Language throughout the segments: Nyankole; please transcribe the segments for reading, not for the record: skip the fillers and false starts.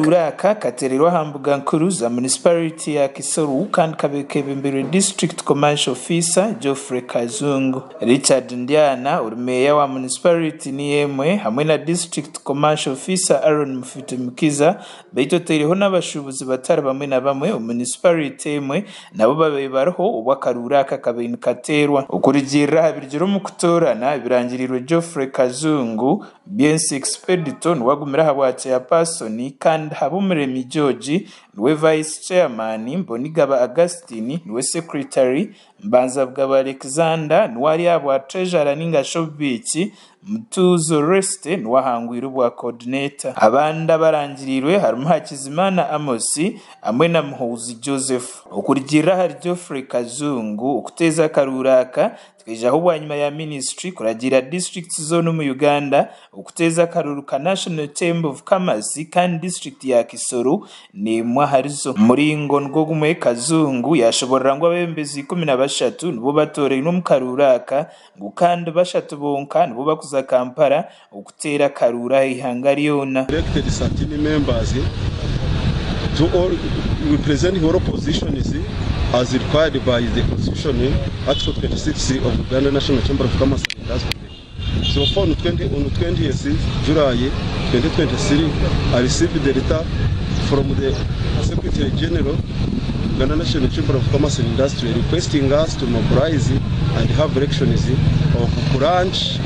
Akaruuru aka kateereirwe aha mbuga nkuru za munisiparite ya Kisoro kandi kabaire kebembirwe District Commercial Officer Geoffrey Kazungu. Richard Ndyana ori meeya wa munisiparite niyo emwe hamwe na District Commercial Officer Aaron Mufitumukiza beitu oteireho n'abashuubuzi batari bamwe na bamwe omu munisiparite emwe nabo babaire bariho obu akaruuru aka kabaire nikateerwa. Okurugiirira aha birugire omu kutoorana ebirangiriirwe Geoffrey Kazungu, Byensi Expedito niwe agumire aha bwa Chairperson kandi Habumuremyi George niwe Vice Chairman, Mbonigaba Augustine niwe Secretary, Mbanzabugabo Alexander niwe ari aha bwa Treasurer ninga shi obubiiki, Mutuuzo Resty niwe ahangwire obwa Coordinator. Abandi abarangiriirwe harimu Hakizimana Amos hamwe na Muhoozi Joseph. Okurugiirira ahari Geoffrey Kazungu, okuteeza akaruuru aka Tikaijaho bwanyima ya minisiture kuragiira disiturikiti zoona omu Uganda okuteeza akaruuru ka National Chamber of Commerce kandi disiturikiti ya Kisoro n'emwe aharizo. Omu muringo nigwo gumwe, Kazungu yashoborora ngu abeebembezi 13 nibo batoorainwe omu karuuru aka ngu kandi bashatu bonka nibo bakuza Kampala okuteera akaruuru aha ihanga ryona. Elected 13 members to all representing all positions as required by the constitution article 26 of Uganda National Chamber of Commerce and Industry. So far on 20, on 20th July 2023 I received the letter from the Secretary General Uganda National Chamber of Commerce and Industry requesting us to mobilize and have elections of branch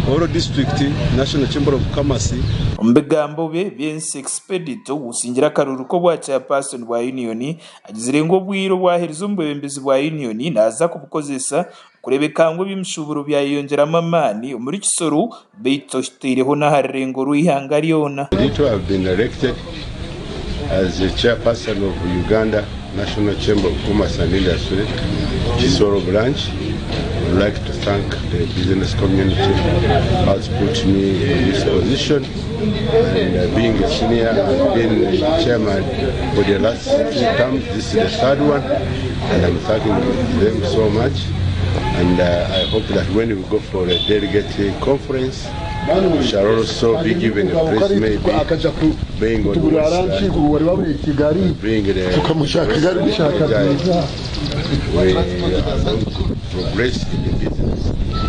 or district National Chamber of Commerce. Omu bigambo bye, Byensi Expedito osingire akaruuru k'obwa Chairperson bwa Union agizire ngu obwire obwaherize omu bwebembezi bwa Union naaza kubukozesa kureebeka ngu eby'emishuuburo byayeyongyeramu amaani omuri Kisoro beitu otaireho n'aha rurengo rw'eihanga ryona. Ruto have been elected as the chairperson of Uganda National Chamber of Commerce and Industry Kisoro branch. I would like to thank the business community has put me in this position and being a senior I've been the chairman for the last two terms. This is the third one and I'm thanking them so much and I hope that when we go for a delegate conference we shall also be given a place maybe being on the west being the we are going to progress in the business.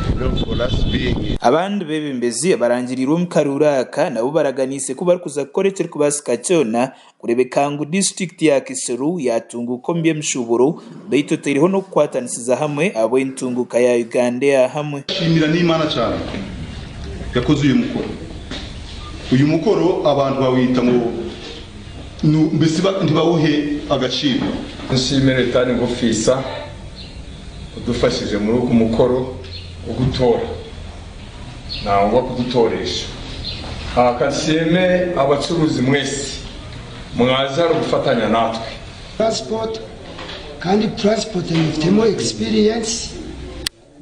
You know, for us being Abandi beebembezi abarangiriirwe omu karuuru aka nabo baraganiise ku barikuza kukora ekirikubaasika kyona kureebeka ngu disiturikiti ya Kisoro yaatunguuka omu by'emishuuburo beitu otaireho n'okukwatanisiza hamwe ahabw'entunguuka ya Uganda eya hamwe. Nshimira n'Imana cyane yakoze uyu mukoro. Uyu mukoro abantu bawita ngo mbese ntibawuhe agaciro. Nshimire Returning Officer udufashije muri ugu mukoro wo gutora nangwa kudutoresha. Ka nsiime abacuruzi mwesi mwaza hanu kufatanya natwe. Transport kandi transport nyifitemo experience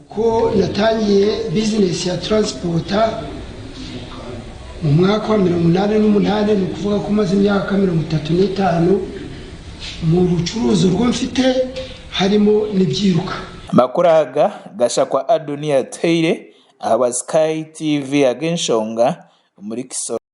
kuko natangiye business ya transport mu mwaka wa 88, ni ukuvuga ko maze imyaka 35 mu rucuruzi urwo mfite harimo n'ibyiruka. Amakuru aga gashakwa Adonia Atuhaire ahabwa Sky TV ag'enshonga omuri Kisoro.